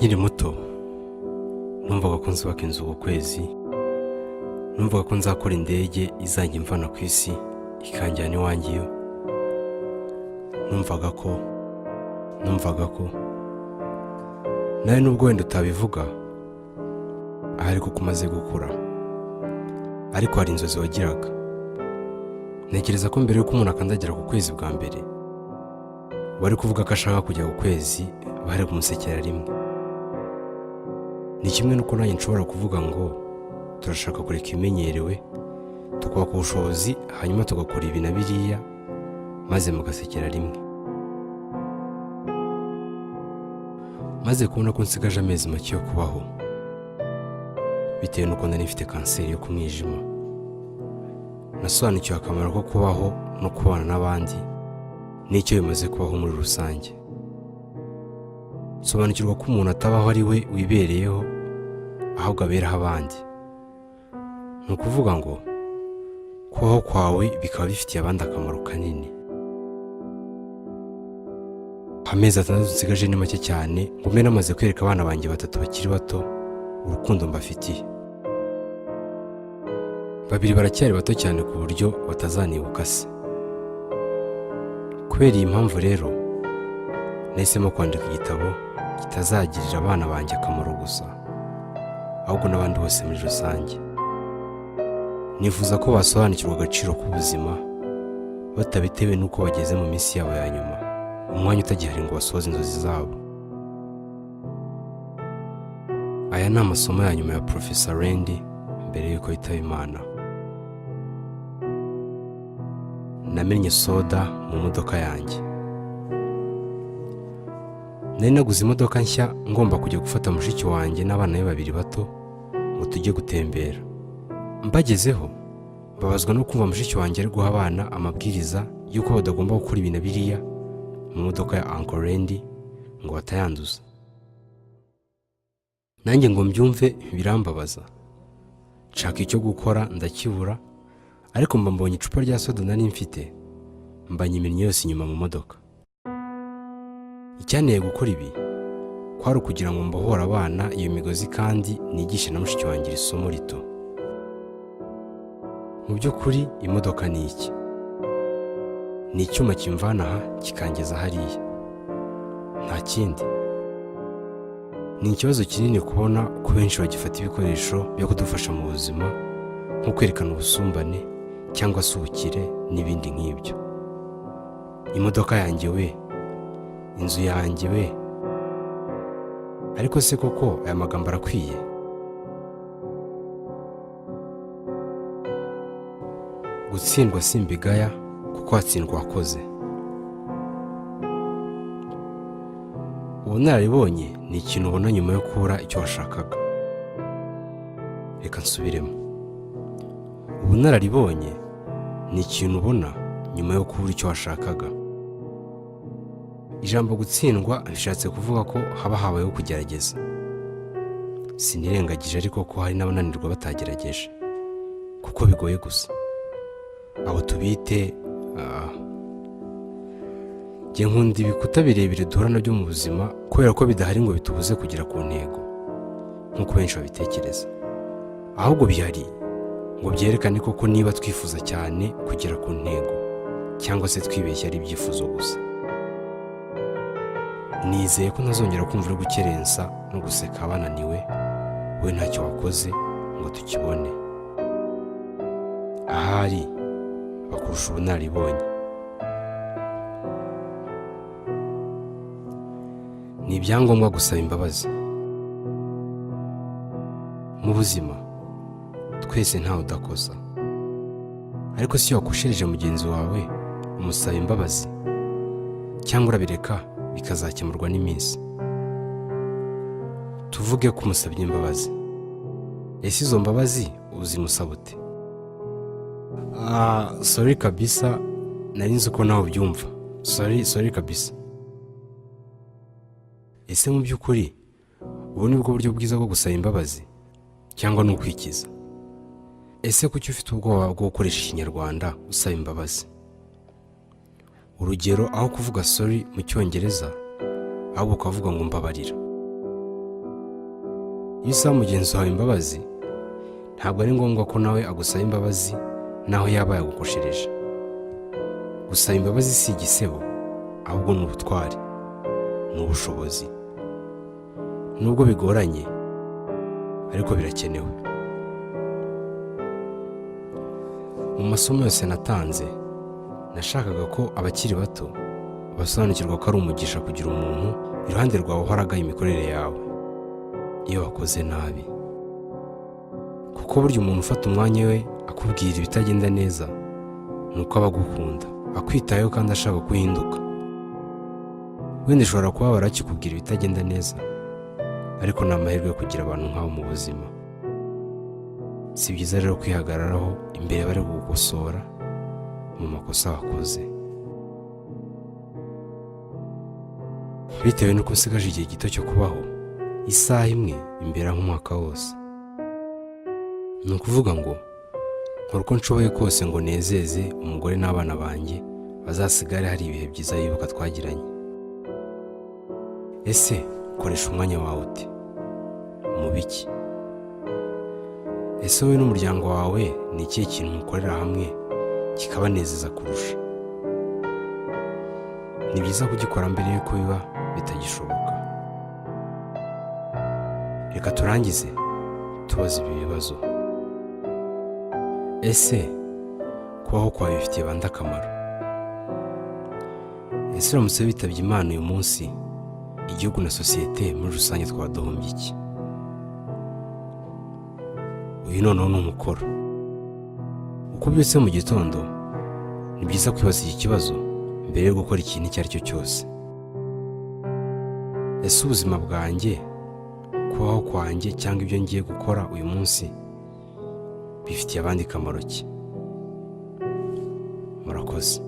Nkiri muto numvaga ko nzubaka inzu ku kwezi, numvaga ko nzakora indege izajya imvana ku isi ikanjyana iwanjye iyo. Numvaga ko nawe nubwo wenda utabivuga ahari kuko umaze gukura, ariko hari inzozi wagiraga. Ntekereza ko mbere y'uko umuntu akandagira ku kwezi bwa mbere, wari kuvuga ko ashaka kujya ku kwezi bari kumusekera rimwe. Ni kimwe n'uko nanjye nshobora kuvuga ngo turashaka kureka ibimenyerewe, tukubaka ubushobozi, hanyuma tugakora ibi na biriya, maze mugasekera rimwe. Maze kubona ko nsigaje amezi make yo kubaho bitewe n'uko nari mfite kanseri yo ku mwijima, nasobanukiwe akamaro ko kubaho no kubana n'abandi n'icyo bimaze kubaho muri rusange. Sobanukirwa ko umuntu atabaho ari we wibereyeho, ahubwo aberaho abandi. Ni ukuvuga ngo kubaho kwawe bikaba bifitiye abandi akamaro kanini. Amezi 6 nsigaje ni make cyane ngo mbe namaze kwereka abana banjye batatu bakiri bato urukundo mbafitiye. Babiri baracyari bato cyane ku buryo batazanibuka se. Kubera iyi mpamvu rero, nahisemo kwandika igitabo kitazagirira abana banjye akamaro gusa, ahubwo n'abandi bose muri rusange. Nifuza ko basobanukirwa agaciro k'ubuzima batabitewe n'uko bageze mu minsi yabo ya nyuma, umwanya utagihari ngo basohoze inzozi zabo. Aya ni amasomo ya nyuma ya Profesa Randy mbere y'uko yitaba Imana. Namennye soda mu modoka yanjye. Nari naguze imodoka nshya, ngomba kujya gufata mushiki wanjye n'abana be babiri bato ngo tujye gutembera. Mbagezeho, mbabazwa no kumva mushiki wanjye ari guha abana amabwiriza y'uko badagomba gukora ibi na biriya mu modoka ya Uncle Randy ngo batayanduza. Nanjye ngo mbyumve birambabaza, nshaka icyo gukora ndakibura, ariko mba mbonye icupa rya soda nari mfite, mba nyimennye yose inyuma mu modoka. Icyanteye gukora ibi kwari ukugira ngo mbohore abana iyo migozi kandi nigishe na mushiki wanjye iri somo rito. Mu by'ukuri imodoka ni iki? Ni icyuma kimvana aha kikangeza hariya, nta kindi. Ni ikibazo kinini kubona ko benshi bagifata ibikoresho byo kudufasha mu buzima nko kwerekana ubusumbane cyangwa se ubukire n'ibindi nk'ibyo. Imodoka yanjye we, inzu yanjye we. Ariko se koko aya magambo arakwiye? Gutsindwa simbigaya kuko hatsindwa uwakoze. Ubunararibonye ni ikintu ubona nyuma yo kubura icyo washakaga. Reka nsubiremo. Ubunararibonye ni ikintu ubona nyuma yo kubura icyo washakaga. Ijambo gutsindwa rishatse kuvuga ko haba habayeho kugerageza. Sinirengagije ariko ko hari n'abananirwa batagerageje kuko bigoye gusa. Abo tubite njye nkunda ibikuta birebire duhura nabyo mu buzima, kubera ko bidahari ngo bitubuze kugera ku ntego nk'uko benshi babitekereza, ahubwo bihari ngo byerekane koko niba twifuza cyane kugera ku ntego cyangwa se twibeshya ari ibyifuzo gusa. Nizeye ko ntazongera kumva uri gukerensa no guseka bananiwe, we ntacyo wakoze ngo tukibone. Ahari bakurusha ubunararibonye. Ni ibyangombwa gusaba imbabazi. Mu buzima twese ntawe udakosa, ariko si iyo wakoshereje mugenzi wawe umusaba imbabazi cyangwa urabireka bikazakemurwa n'iminsi? Tuvuge ko umusabye imbabazi, ese izo mbabazi uzimusaba ute? Sorry kabisa, nari nzi ko nawe ubyumva. Sorry, sorry kabisa. Ese mu by'ukuri ubu ni bwo buryo bwiza bwo gusaba imbabazi cyangwa ni ukwikiza? Ese kuki ufite ubwoba bwo gukoresha Ikinyarwanda usaba imbabazi? Urugero, aho kuvuga sorry mu Cyongereza, ahubwo ukavuga ngo mbabarira. Iyo usaba mugenzi wawe imbabazi, ntabwo ari ngombwa ko nawe agusaba imbabazi naho yaba yagukoshereje. Gusaba imbabazi si igisebo, ahubwo ni ubutwari, ni ubushobozi. Nubwo bigoranye, ariko birakenewe. Mu masomo yose natanze, nashakaga ko abakiri bato basobanukirwa ko ari umugisha kugira umuntu iruhande rwawe uhora agaya imikorere yawe iyo wakoze nabi, kuko burya umuntu ufata umwanya we akubwira ibitagenda neza ni uko aba agukunda, akwitayeho kandi ashaka ko uhinduka. Wenda ushobora kuba warakikubwira ibitagenda neza, ariko ni amahirwe yo kugira abantu nk'abo mu buzima. Si byiza rero kwihagararaho imbere bari kugukosora mu makosa wakoze. Bitewe n'uko nsigaje igihe gito cyo kubaho, isaha imwe imbera nk'umwaka wose. Ni ukuvuga ngo nkora uko nshoboye kose ngo nezeze umugore n'abana banjye, bazasigare hari ibihe byiza bibuka twagiranye. Ese ukoresha umwanya wawe ute? Mu biki? Ese wowe n'umuryango wawe ni ikihe kintu mukorera hamwe kikabanezeza kurusha? Ni byiza kugikora mbere y'uko biba bitagishoboka. Reka turangize tubaza ibi bibazo: Ese kubaho kwawe bifitiye bande akamaro? Ese uramutse witabye Imana uyu munsi, igihugu na sosiyete muri rusange twaba duhombye iki? Uyu noneho ni umukoro. Uko ubyutse mu gitondo, ni byiza kwibaza iki kibazo mbere yo gukora ikintu icyo ari cyo cyose. Ese ubuzima bwanjye, kubaho kwanjye cyangwa ibyo ngiye gukora uyu munsi bifitiye abandi kamaro ki? Murakoze.